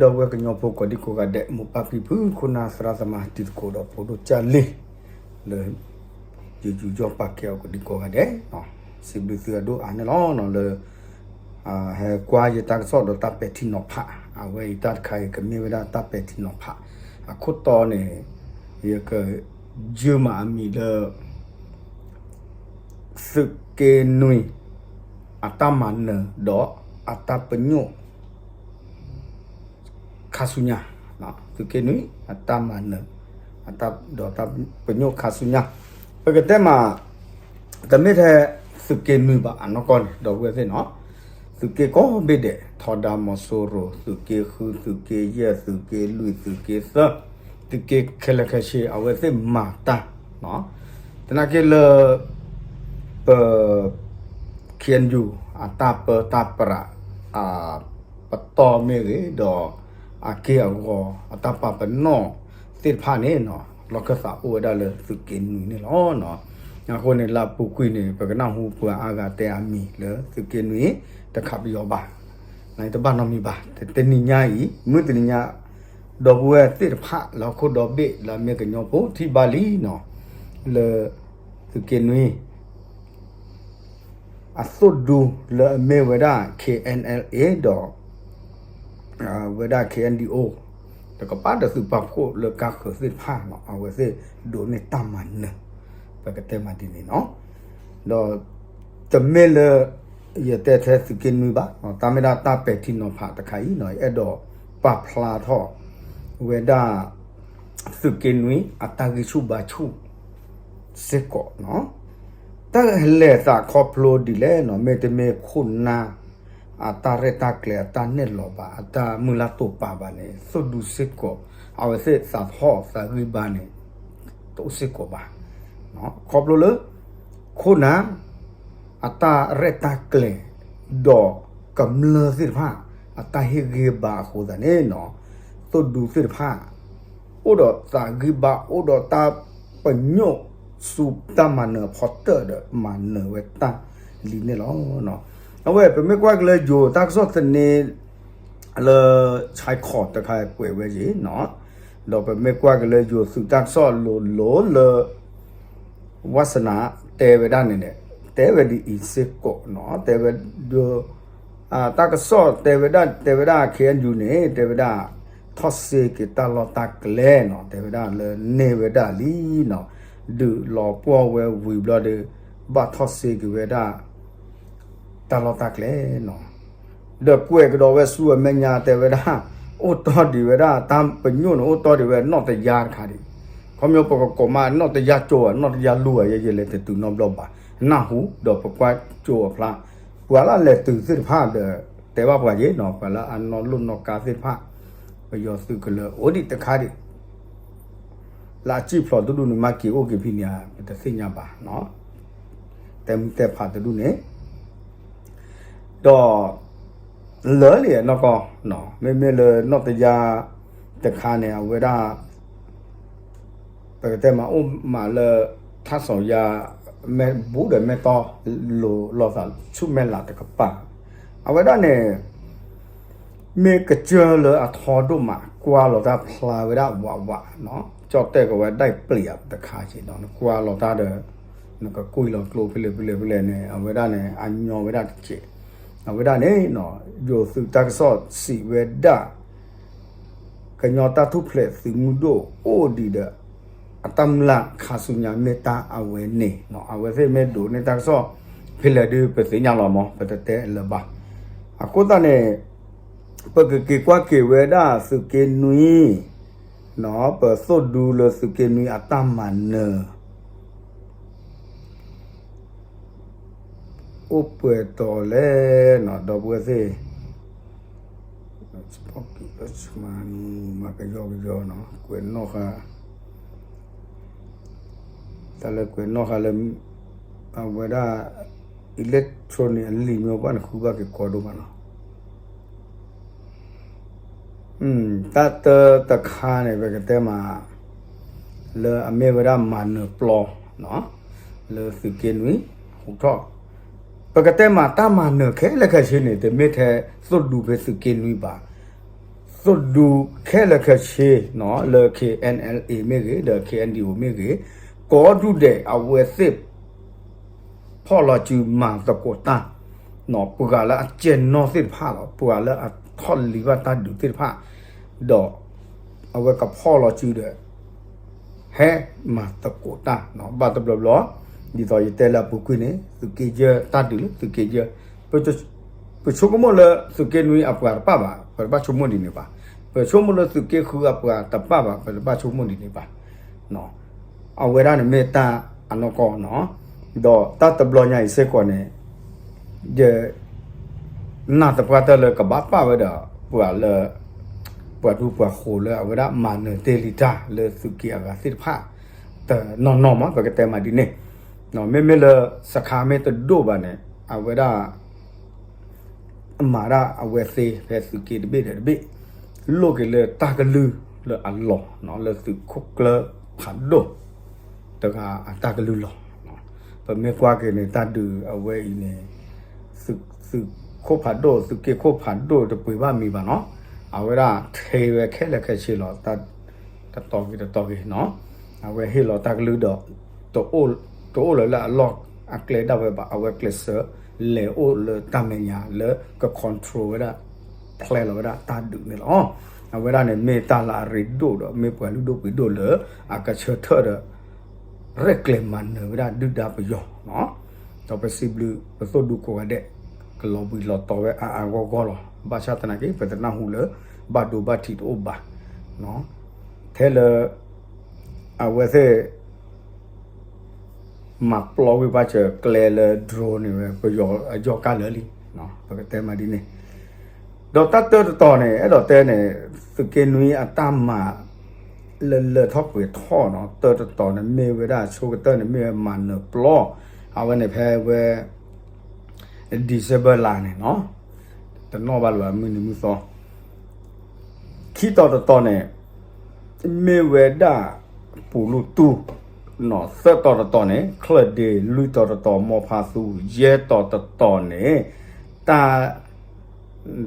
ဒီပုၢ်ဝဲၢ်ကညီဖိကိးဒံကိးဂၤဒဲး မိၢ်ပၢ်ဖံဖု ခိၣ်နၢ်သရၣ်သမါ တံၤသကိးဒီးဖိဒိၣ်ကၢ်လံၤ လၢ ယယူးယီၣ်ပာ်ကဲအီၤကိးဒံကိးဂၤဒဲး, စံးဘျုးသုအဒိၣ်အါန့ၣ်လီၤ. လၢ ဟဲကွၢ်ယတၢ်ကစီၣ်ဒီးတၢ်ပဲာ်ထံနီၤဖး, အဝဲအံၤတၢ်တခါအံၤကမ့ၢ်ဝဲဒၣ်တၢ်ပဲာ်ထံနီၤဖး အခိၣ်တီန့ၣ် ယကယုၢ်မးအမံၤလၢ သုးက့နွံ အတၢ်မၤနၢၤ ဒီးအတၢ်ပညိၣ် ခါဆူညါ, သုးက့နွံ အတၢ်မၤနၢၤ ဒီးတၢ်ပညိၣ်ခါဆူညါ, ပကတဲမး တမ့ၢ်ထဲ သုးက့နွံဘၣ် အနီၢ်ကီၢ်န့ၣ် ဒီပုၢ်ဝဲၢ်သ့ၣ်နီၤ, သုးက့ကိးဘ့ၣ်ဒဲး ထီဒါမီၤစိရိၤ သုးက့ဃု သုးက့ယဲၢ် သုးက့သၢ သုးက့ခဲလၢာ်ခဲဆ့ အဝဲသ့ၣ်မၤတၢ် သနာ်က့လၢ ပ ခ့ၣ်အဲၣ်ယူၣ် အတၢ်ပၢတၢ်ပြး ပတီၢ်မ့ၢ်ဂ့ၤ ဒီးအက့ၢ်အဂီၤ အတၢ်ပာ်ပနီၣ်သ့ၣ်တဖၣ်န့ၣ် လီၢ်ခၢၣ်သးအိၣ်ဝဲဒၣ်လၢသုးက့နွံန့ၣ်လီၤ. အဃိန့ၣ် လၢအပူၤကွံာ်န့ၣ် ပကနၢ်ဟူပှၤအါဂၤတဲအမံၤလၢသုးက့နွံ တခးပယီၤဘၣ်, နတဘၣ်နီတမံၤဘၣ်, တနံၤညါအံၤ မုၢ်တနံၤညါ ဒီပုၢ်ဝဲၢ်သ့ၣ်တဖၣ် လၢဟီၣ်ခိၣ်ဒီဘ့ၣ်လၢအမ့ၢ်ကညီဖိထံၣ်ဘၣ်လံနီၤ, လၢ သုးက့နွံ အသိၣ်ဒူလၢအမ့ၢ်ဝဲဒၣ် ခ့ၣ်အဲၣ်အဲၣ်အ့ၣ် ဒီး ဝဲဒၣ် ခ့ၣ်အဲၣ်ဒံၣ်အိၣ် တကပၤဒီးသုးပာ်ဖှိၣ်လၢကါဃၢၤသ့ၣ်တဖၣ်နီၤ အဝဲသ့ၣ်ဒိးန့ၢ်တၢ်မၤနၢၤ ပကတဲမးဒ်န့ၣ်နီၤ, ဒီး တမ့ၢ်လၢ ယတဲထဲသုးက့နွံဘၣ်, တၢ်မ့ၢ်ဒၣ်တၢ်ပဲာ်ထံနီၤဖးတခါအံၤနီၤ ယအဲၣ်ဒိးပာ်ဖျါထီၣ်ဝဲဒၣ် သုးက့နွံ အတၢ်ဂံၢ်ဆူၣ်ဘါဆူၣ် စ့ၢ်ကီးနီၤ, တၢ်လဲၤသးခီဖျိဒ်လဲၣ်နီၤ မ့တမ့ၢ်ခိၣ်နၢ် အတၢ်ရဲၣ်တၢ်ကျဲၤ အတၢ်နဲၣ်လီၤဘၣ် အတၢ်မုၢ်လၢ်တိာ်ပာ်ဘၣ်န့ၣ် သိၣ်ဒူစ့ၢ်ကီး အဝဲသ့ၣ်သးထီၣ်သးဂံၢ်ဘါန့ၣ် တအိၣ်စ့ၢ်ကီးဘၣ်, ခီဖျိလၢ ခိၣ်နၢ် အတၢ်ရဲၣ်တၢ်ကျဲၤ ဒီးကမျၢၢ်သ့ၣ်တဖၣ် အတၢ်ဟ့ၣ်ဂံၢ်ဘါအဃိသတးန့ၣ်နီၤ, သိၣ်ဒူသ့ၣ်တဖၣ် အိၣ်ဒီးသးဂံၢ်ဘါ အိၣ်ဒီးတၢ်ပညိၣ်ဆူတၢ်မၤနၢၤအဖီတၢၣ်ဒီး မၤနၢၤဝဲတၢ်လံန့ၣ်လီၤ. အဝဲပမ့ၢ်ကွၢ်က့ၤလၢယိၤတၢ်ကစီၣ်သန့ လၢ ဆဲးခီး တခါကွဲးဝဲယ့ၤနီၤ, ဒီးပမ့ၢ်ကွၢ်က့ၤလၢယိၤသုးတၢ်ကစီၣ်လိၤလိၤလၢ ဝါစနၤတဲဝဲဒၣ်န့ၣ်န့ၣ် တဲဝဲဒ်အံၤစ့ၢ်ကီးနီၤ, တဲဝဲဒၣ် တၢ်ကစီၣ်တဲဝဲဒၣ် တဲဝဲဒၣ် ခ့ၣ်အဲၣ်ယူၣ်န့ၣ် တဲဝဲဒၣ် ထီၣ်စ့က့ၤတၢ်လီၢ်တၢ်ကျဲနီၤ, တဲဝဲဒၣ်လၢန့ၢ်ဝဲဒၣ်လံနီၤ, ဒုးလီၤပှီၢ်ဝဲဝံၤဘျီဒီး ဘၣ်ထီၣ်စ့က့ၤဝဲဒၣ် တၢ်လီၢ်တၢ်ကျဲနီၤ, ဒီးကွဲးကဒီးဝဲဆူအမဲာ်ညါတဲဝဲဒၣ် အိၣ်တီၢ်ဒံးဝဲဒၣ် တၢ်ပညိၣ်န့ၣ် အိၣ်တီၢ်ဒံးဝဲနီၢ်တယါတခါဒံး, ခီဖျိပကကိးမးနီၢ်တယါကၠိဧါ နီၢ်တယါလူဧါ ယဲယဲလဲၤတတုၤနီတဘျီဘၣ်, နၢ်ဟူ ဒီးပကွၢ်ကၠိအဖျါ, ပှၤလၢအလဲၤတုၤသ့ၣ်တဖၣ်ဒီး တဲဘၣ်ပှၤယ့ၤနီၤ, ပှၤလၢအနီၣ်လိၣ်နီၣ်ကါသ့ၣ်တဖၣ် ပယီၤသုးကလၢၤအိၣ်ဒံးတခါဒံး လၢအစံၣ်ဖျိးတဒူၣ်န့ၣ် မ့ၢ်က့ၤအိၣ်က့ၤဖဲန့ၣ်ဧါ ပတသ့ၣ်ညါဘၣ်, တဲမုၢ်တဲဖးတဒူၣ်န့ၣ် ဒီး လၢာ်လံနီၢ်ကီၢ်, မ့မ့ၢ်လၢနီၢ်တယါတခါန့ၣ် အဝဲဒၣ် ပကတဲမးအိၣ်မးလၢ ထါစီၤယါ မ့ၢ်ဘူးဒီးမ့ၢ်တီ လိၤလိာ်သးဆူၣ်မဲာ်လးတကပၤ, အဝဲဒၣ်န့ၣ် မ့ၢ်ကစၢၢ်လၢအထီဒိၣ်မး ကွၢ်လီၤတၢ်ဖျါဝဲဒၣ်ဝးဝးနီၤ, ကၠီၣ်တဲၣ်ကဝဲဒၣ်ပျံၤအီၤတခါက့ၤနီၤ, နကွၢ်လီၤတၢ်ဒီး နကကွံာ်လီၤကျိဖဲလဲၣ်ဖဲလဲၣ်ဖဲလဲၣ်န့ၣ် အဝဲဒၣ်န့ၣ် အညီဝဲဒၣ်တက့ၢ်, အဝဲဒၣ်န့ၣ် ယိၤသုးတၢ်ကစီၣ်စံးဝဲဒၣ် ကညီတၢ်ထူၣ်ဖျဲးသုးမုၢ်ဒိၣ်အိၣ်ဒံးဒီး အတၢ်မျၢ်ခါဆူညါမ့ၢ်တၢ်အဝဲန့ၣ်နီၤ, အဝဲသ့ၣ်မ့ၢ်ဒိးန့ၢ်တၢ်ကစီၣ် ဖဲလဲၣ်ဒုးပသ့ၣ်ညါလီၤမး ပတတဲလၢၤဘၣ်, အဃိသတးန့ၣ် ပကက့ၤကွၢ်က့ၤဝဲဒၣ်သုးက့နွံ ပသိၣ်ဒူလၢသုးက့နွံအတၢ်မၤနၢၤ အိၣ်ပှဲၤတီၤလဲၣ်နီၤ ဒီပုၢ်ဝဲၢ်သ့ၣ်, မၤကယီကယီနီၤ ကွဲးနီၣ်ဃာ် တၢ်လၢကွဲးနီၣ်ဃာ်လၢ အဝဲဒၣ် electronic အလံာ်မ့ၢ်ပှၢ်န့ၣ် ဃုဘၣ်က့ၤကီဒိၣ်မးလီၤ. တၢ်တၢတခါန့ၣ် ပကတဲမး လၢအမ့ၢ်ဝဲဒၣ်မၤနၢၤပျီ လၢသုးက့နွံ ဟူးထီၣ် ပကတဲမးတၢ်မၤနၢၤခဲလၢာ်ခဲဆ့န့ၣ် တမ့ၢ်ထဲသိၣ်ဒူဖဲသုးက့နွံဘၣ်. သိၣ်ဒူခဲလၢာ်ခဲဆ့ လၢ K N L A မ့ၢ်ဂ့ၤ ဒီး K N D O မ့ၢ်ဂ့ၤ ကိးဒူၣ်ဒဲးအဝဲသ့ၣ် ဖီၣ်လီၤစုမၤသကိးတၢ် ပှၤလၢအကဲနီၣ်သ့ၣ်တဖၣ်လီၤ ပှၤလၢအထီၣ်လံၤဘၣ်တၢ်ဒုးသ့ၣ်တဖၣ် ဒီးအဝဲကဖီၣ်လီၤစုဒီး ဟဲမၤသကိးတၢ် ဘၣ်တဘျီဘျီ ဒ်သိးယတဲလၢအပူၤကွံာ်န့ၣ် သုးက့ယဲၢ်တၢ်ဒုးလၢသုးက့ယဲၢ် ပဆိကမိၣ်လၢသုးက့နွံအပှၤတပၣ်ဘၣ် ပတဘၣ်ဆိကမိၣ်ဒ်န့ၣ်ဘၣ်. ပဆိကမိၣ်လၢသုးက့ဃုအပှၤတပၣ်ဘၣ် ပတဘၣ်ဆိကမိၣ်ဒ်န့ၣ်ဘၣ်. အဝဲဒၣ်န့ၣ်မ့ၢ်တၢ်အနီၢ်ကီၢ်နီၤ, ဒီးတၢ်တဘျီညါအံၤစ့ၢ်ကီးန့ၣ် ယ နာ်သပှၢ်တၢၢ်လၢကဘၣ်ပာ်ဝဲဒီး ပှၤလၢ ပှၤဒူပှၤဃိၤလၢအဝဲဒၣ်မၤနၢၤတ့ၢ်လံတၢ်လၢသုးက့အဂၤသ့ၣ်တဖၣ် တနီၤနီၤမး ပကတဲမးဒ်န့ၣ်, မ့မ့ၢ်လၢစခါမ့ၢ်တဒိၣ်ဘၣ်န့ၣ် အဝဲဒၣ် မၤဒၣ်အဝဲသ့ဖဲသုးက့တဘ့ၣ်ဒီးတဘ့ၣ် လိၣ်က့ၤလၢတၢ်ကလုၢ်လၢအလီၢ် လၢသုးခိၣ်ကျၢၢ်ဖးဒိၣ် တဂၤအတၢ်ကလုၢ်လီၤ. ပမ့ၢ်ကွၢ်က့ၤန့ၣ် တၢ်ဒုးအဝဲအံၤန့ၣ် သုးခိၣ်ဖးဒိၣ် သုးက့ခိၣ်ဖးဒိၣ်တပှ့ၤဘၣ်မံၤဘၣ်နီၤ, အဝဲဒၣ်ထဲဝဲခဲလၢာ်ခဲဆ့လီၤ တၢ်တတီၤဂ့ၤတတီၤဂ့ၤနီၤ, အဝဲဟ့ၣ်လီၤတၢ်ကလုၢ်ဒီး တအိၣ်လၢၤလၢအလီၢ်အကျဲဒၣ်ဝဲဘၣ် အဝဲကျဲးစၢးလဲၤအိၣ်လၢတၢ်မဲာ်ညါလၢက control ဝဲဒၣ် ဖျဲလီၤဝဲဒၣ်တၢ်ဒုးန့ၣ်လီၤ. အဝဲဒၣ်န့ၣ်မ့ၢ်တၢ်လၢအရ့ဒိၣ်ဒီး မ့ၢ်ပှၤလုၢ်ဒိၣ်ပှ့ၤဒိၣ်လၢအကဆၢထၢၣ်ဒီး ရဲၣ်ကျဲၤမၤနၢၤဝဲဒၣ်ဒုၣ်ဒါပယီၤနီၤ, ဒီးပစံးဘျုးပသိၣ်ဒူကိးဂၤဒဲး ကလီၤဘှံးလီၤတီၤဝဲအါအါဂီၢ်ဂီၢ်လီၤ. ဘၣ်ဆၣ်သနာ်က့ ပတနၢ်ဟူလၢ ဘၣ်ဒိဘၣ်ထံးတအိၣ်ဘၣ်, ထဲလၢ အဝဲသ့ၣ် မၤပျီဝံၤပှၤစၢၤကျဲလၢ drone န့ၣ်ဝဲ ပယီၤအယီၢ်ကၢ်လၢာ်လံ, ပကတဲမးဒ်န့ၣ်, ဒီးတၢ်တၢတတီၤန့ၣ် အဲၣ်ဒိးတဲန့ၣ် သုးက့နွံအတၢ်မၤ လၢလၢထီၣ်ပှဲၤထီၣ်နီၤ တၢတတီၤန့ၣ် မ့ၢ်ဝဲဒၣ်ဆိကတၢၢ်န့ၣ် မ့ၢ်ဝဲမၤနၢၤပျီ အဝဲန့ၣ်ဖဲဝဲ December လါန့ၣ်နီၤ, တနီၣ်ဘၣ်လၢၤဘၣ် မုၢ်နံၤမုၢ်သီ ခံတီၤတတီၤန့ၣ် မ့ၢ်ဝဲဒၣ် ပူၤလူတူၢ်, သၢတီၤတတီၤန့ၣ် ချၢၣ်ဒ့, လွံၢ်တီၤတတီၤ မီဖါသူ, ယဲၢ်တီၤတတီၤန့ၣ် တၢ်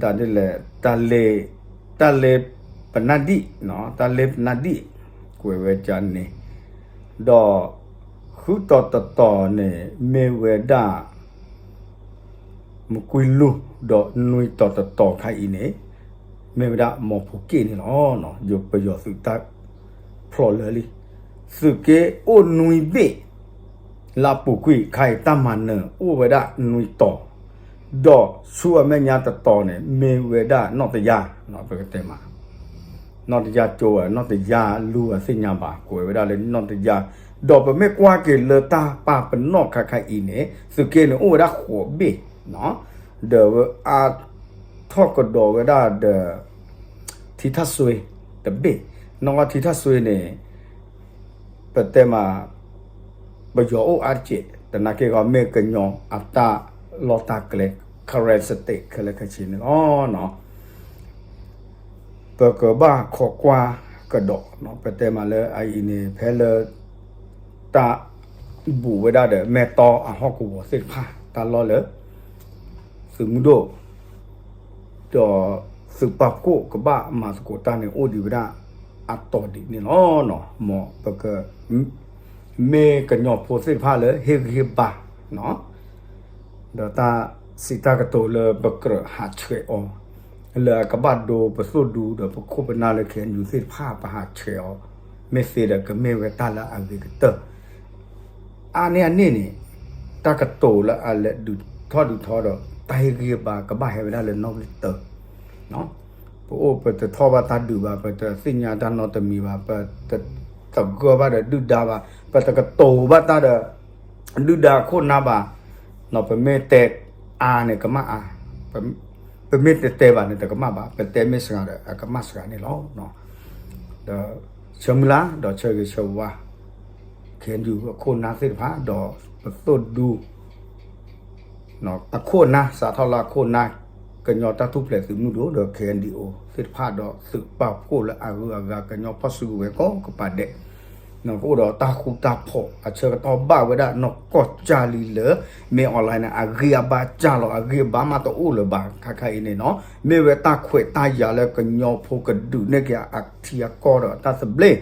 တၢ်ဒ်လဲၣ် တၢ်လ့, တၢ်လ့ပနၢ်ဒံၣ်, တၢ်လ့ပနၢ်ဒံၣ် ကွဲးဝဲကန့ၣ်, ဒီး ဃုတီၤတတီၤန့ၣ် မ့ၢ်ဝဲဒၣ် မကွံလူၢ်, ဒီးနွံတီၤတတီၤခါအံၤန့ၣ် မ့ၢ်ဝဲဒၣ်မီၤဖိက့ၣ်န့ၣ်လီၤ. ယပယီၤသုးတၢ်ဖျိးလၢာ်လံ, သုးက့အိၣ်နွံဘ့ၣ် လၢအပူၤကွံာ်ခါအံၤ တၢ်မၤနၢၤအိၣ်ဝဲဒၣ်နွံတီၤ, ဒီးဆူအမဲာ်ညါတတီၤန့ၣ် မ့ၢ်ဝဲဒၣ်နီၣ်တယၢ်, ပကတဲမး နီၣ်တယၢ်ကၠိဝဲ နီၣ်တယၢ်လူဝဲသ့ၣ်ညါဘၣ် ကွဲးဝဲဒၣ်လၢနီၣ်တယၢ်, ဒီးပမ့ၢ်ကွၢ်က့ၤလၢတၢ်ပာ်ပနီၣ်ခါခါအံၤန့ၣ် သုးက့န့ၣ်အိၣ်ဝဲဒၣ်ဃိးဘ့ၣ်, ဒီးအါထီၣ်ကဒီးဝဲဒၣ်ဒီး ထံထၣ်စွ့တဘ့ၣ်, နီၢ်ကီၢ်ထံထၣ်စွ့န့ၣ် ပတဲမး ပယီၤအိၣ်အါတက့ၢ် သနာ်က့ဂီၢ် မ့ၢ်ကညီအတၢ်လီၢ်တၢ်ကျဲ Karen State ခဲလၢာ်ခဲဆ့န့ၣ်လီၤ. ပကဘၣ်ခိးကွၢ်ကဒီး ပတဲမးလၢအအံၤန့ၣ် ဖဲလၢ တၢ် ဘူးဝဲဒၣ်ဒီး မဲၢ်တီအဟီၣ်ကဝီၤသ့ၣ်တဖၣ် တၢ်လီၢ်လၢ သုးမုၢ်ဒိၣ် ဒီးသုးပာ်ဖှိၣ်ကဘၣ်မၤသကိးတၢ်န့ၣ် အိၣ်ဒံးဝဲဒၣ်အတီၤဒံးန့ၣ်လီၤ. မ်ပက မ့ၢ်ကညီဖိသ့ၣ်တဖၣ်လၢဟ့ၣ်ဂံၢ်ဟ့ၣ်ဘါ ဒီးတၢ်စံးတၢ်ကတိၤလၢပကြၢးဟးဆှဲးအီၤ လၢအကဘၣ်ဒိပသိၣ်ဒူဒီးပခိၣ်ပနၢ်လၢ ခ့ၣ်အဲၣ်ယူၣ်သ့ၣ်တဖၣ် ပဟးဆှဲးအီၤ မ့ၢ်သ့ဒီးကမ့ၢ်ဝဲတၢ်လၢအဂ့ၤကတၢၢ် အါန့ၢ်အန့ၣ်န့ၣ် တၢ်ကတိၤလၢအလဲၤဒုးထီၣ်ဒုးထီဒီး တၢ်ဟ့ၣ်ဂံၢ်ဟ့ၣ်ဘါကဘၣ်ဟဲဝဲဒၣ်လၢနီၣ်ဂံၢ်တၢ ပအိၣ်ပတထီၣ်ဘၣ်တၢ်ဒုးဘၣ် ပတသ့ၣ်ညါတၢ်နီတမံၤဘၣ် ပတသဂၢၢ်ဘၣ်ဒီးဒုၣ်ဒါဘၣ် ပတကတိၤဘၣ်တၢ်ဒီး ဒုၣ်ဒါခိၣ်နၢ်ဘၣ် ပမ့ၢ်တဲအါန့ၣ် ကမၣ်အါ ပမ့ၢ်တတဲဘၣ်န့ၣ် တကမၣ်ဘၣ် ပတဲမ့ၢ်စှၤဒီး အကမၣ်စှၤန့ၣ်လီၤ. ဒီးဆၢမုၢ်လၢ် ဒီးဆၢဂ့ၤဆၢဝါ ခ့ၣ်အဲၣ်ယူၣ်အခိၣ်နၢ်သ့ၣ်တဖၣ် ဒီးပသိၣ်ဒူ အခိၣ်အနၢ် စးထီၣ်လၢအခိၣ်အနၢ် ကညီတၢ်ထူၣ်ဖျဲးသုးမုၢ်ဒိၣ် ဒီး ခ့ၣ်အဲၣ်ယူၣ်သ့ၣ်တဖၣ် ဒီးသုးပာ်ဖှိၣ်လၢအဂုၤအဂၤ ကညီဖီၣ်စုကဝဲၤကိးကပၤဒဲး ကအိၣ်ဒီးတၢ်ဃူတၢ်ဖိး အဆၢကတီၢ်ဘၣ်ဝဲဒၣ်နီၢ်ကီၢ်ကၢ်လံလၢ မ့ၢ် online န့ၣ် အဂံၢ်အဘါကၢ်လီၤ အဂံၢ်အဘါမးတအိၣ်လၢၤဘၣ် ခါခါအံၤန့ၣ်နီၤ မ့ၢ်ဝဲတၢ်ခွဲးတၢ်ယာ်လၢကညီဖိကဒုးန့ၢ်က့ၤအထံအကီၢ်ဒီးတၢ်သဘျ့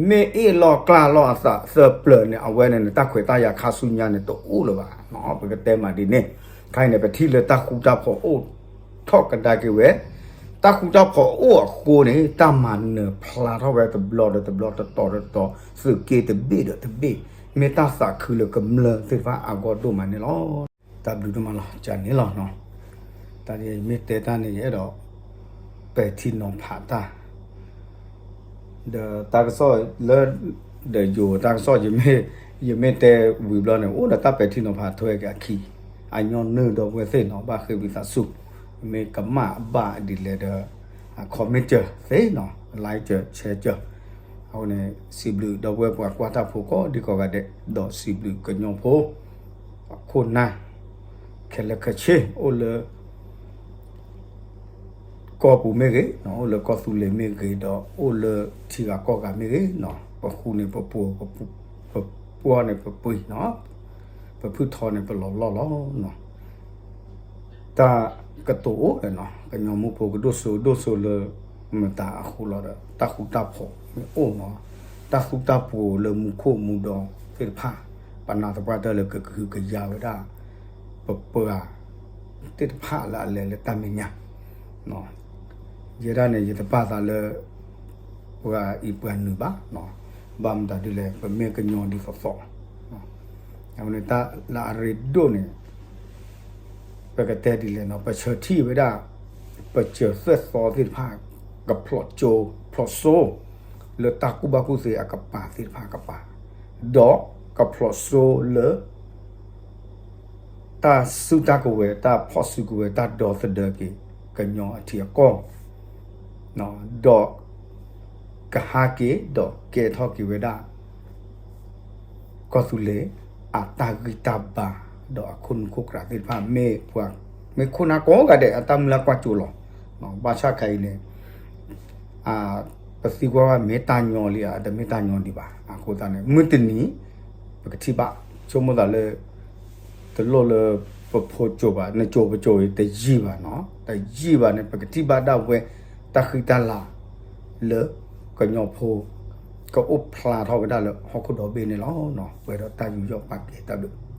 မ့ၢ်အ့ၣ်လိာ်ကျါလိာ်အသးသၢပျၢၤန့ၣ် အဝဲန့ၣ်န့ၣ် တၢ်ခွဲးတၢ်ယာ်ခါဆူညါန့ၣ် တအိၣ်လၢၤဘၣ်နီၤ ပကတဲမးဒ်န့ၣ် ခါအံၤန့ၣ် ပထံၣ်လၢတၢ်ဃူတၢ်ဖိးအိၣ်ထီၣ်ကဒါက့ၤဝဲ တၢ်ဃူတၢ်ဖိးအိၣ်အဃိန့ၣ် တၢ်မၤနၢၤဖျါထီၣ်ဝဲတဘျီဒီးတဘျီတတီၤတတီၤ သုးက့တဘ့ၣ်ဒီးတဘ့ၣ် မ့ၢ်တၢ်သးခုလၢကမျၢၢ်သ့ၣ်တဖၣ်အဂီၢ်ဒိၣ်မးန့ၣ်လီၤ. တၢ်ဘျုးဒိၣ်မးလီၤ ကန့ၣ်လီၤ. တၢ်ယမ့ၢ်တဲတၢ်န့ၣ် ယအဲၣ်ဒိး ပဲာ်ထံနီၤဖးတၢ် ဒီးတၢ်ကစီၣ်လၢ ဒီးယိၤတၢ်ကစီၣ် ယမ့ၢ်တဲဝံၤဘျီန့ၣ် အိၣ်ဒီးတၢ်ပဲာ်ထံနီၤဖးထွဲက့ၤအခံ အညီနုၢ်ဒီပုၢ်ဝဲၢ်သ့ၣ်နီၤ ဘၣ်ဃ့ဝံသးစူၤ မ့ၢ်ကမၣ်အဘၣ်ဒ်လဲၣ်ဒီး comment စၢၤသ့နီၤ like စၢၤ share စၢၤ အဃိန့ၣ် စံးဘျုးဒီပုၢ်ဝဲၢ်ပှၤကွၢ်တၢ်ဖိကိးဒံကိးဂၤဒဲး ဒီးစံးဘျုးကညီဖိ အခိၣ်နၢ် ခဲလၢာ်ခဲဆ့ အိၣ်လၢ ကီၢ်ပူၤမ့ၢ်ဂ့ၤ, အိၣ်လၢကီၢ်သူလ့ၤမ့ၢ်ဂ့ၤ, ဒီးအိၣ်လၢထံဂၤကီၢ်ဂၤမ့ၢ်ဂ့ၤ, ပဃူန့ၣ်ပပှိၤ, ပပှီၢ်န့ၣ်ပပှ့ၤ, ပဖုၣ်ထီန့ၣ်ပလီၤလီၢ်လီၤ. တၢ်ကတိၤအိၣ်လၢ ကညီမုၢ်ဖိကဒိၣ်စိဒိၣ်စိလၢ မတၤအဃိလီၤဒီး တၢ်ဃူတၢ်ဖိးမ့ၢ်အိၣ်နီၤ, တၢ်ဃူတၢ်ဖိးလၢမူခိၣ်မူဒီသ့ၣ်တဖၣ်, ပနာ်သပှၢ်တၢၢ်လၢကကဟုကယာ်ဝဲဒၣ် ပပှၤသ့ၣ်တဖၣ်လၢအလဲၤလၢတၢ်မဲာ်ညါ ယဲဒၣ်န့ၣ် ယတပာ်သးလၢ ပှၤအံၤပှၤနုၤဘၣ်, ဘၣ်မတၤဒ်လဲၣ် ပမ့ၢ်ကညီဒ်သိးသိး, အဝဲန့ၣ်တၢ်လၢအရ့ဒိၣ်န့ၣ် ပကတဲဒ်လဲၣ်နီၤ, ပဆၢထံၣ်ဝဲဒၣ် ပစၢၤသွဲၣ်သီသ့ၣ်တဖၣ် ကဖျိးကၠိဖျိးစိ လၢတၢ်ကူၣ်ဘၣ်ကူၣ်သ့အကပၤသ့ၣ်တဖၣ်အကပၤ, ဒီးကဖျိးစိလၢ တၢ်စုတၢ်ကဝဲၤ တၢ်ဖီၣ်စုကဝဲၤ တၢ်ဒီသဒၢက့ၤ ကညီအထံအကီၢ်, ဒီးကဟးက့ၤ ဒီးကဲထီၣ်က့ၤဝဲဒၣ် ကီၢ်သူလ့ၤ အတၢ်ဂံၢ်တၢ်ဘါ ဒီးအခိၣ်နူာ်ခိၣ်ကြးသ့ၣ်တဖၣ် မ့ၢ်ပှၤ မ့ၢ်ခိၣ်နၢ်ကိးဂၤဒဲး အတၢ်မုၢ်လၢ်ကွၢ်စိလီၤ. ဘၣ်ဆၣ်ခဲအံၤန့ၣ် ပသံကွၢ်ဘၣ် မ့ၢ်တၢ်ညီလံဧါ, တမ့ၢ်တၢ်ညီဒံးဘၣ်. အဃိသတးန့ၣ် မုၢ်တနံၤ ပကထံၣ်ဘၣ် ဆိကမိၣ်သးလၢ တလိၣ်လၢပဖိစိၤဘၣ်, နစိၤပစိၤအံၤ တယံာ်ဘၣ်နီၤ, တယံာ်ဘၣ်န့ၣ် ပကထံၣ်ဘၣ်ဒၣ်ဝဲ တၢ်ဃံတၢ်လၤ လၢကညီဖိ ကအိၣ်ဖျါထီၣ်ဝဲဒၣ်လၢဟီၣ်ခိၣ်ဒီဘ့ၣ်န့ၣ်လီၤ. ပှဲၤဒီးတၢ်ယူးယီၣ်ပာ်ကဲတၢ်ဘျုး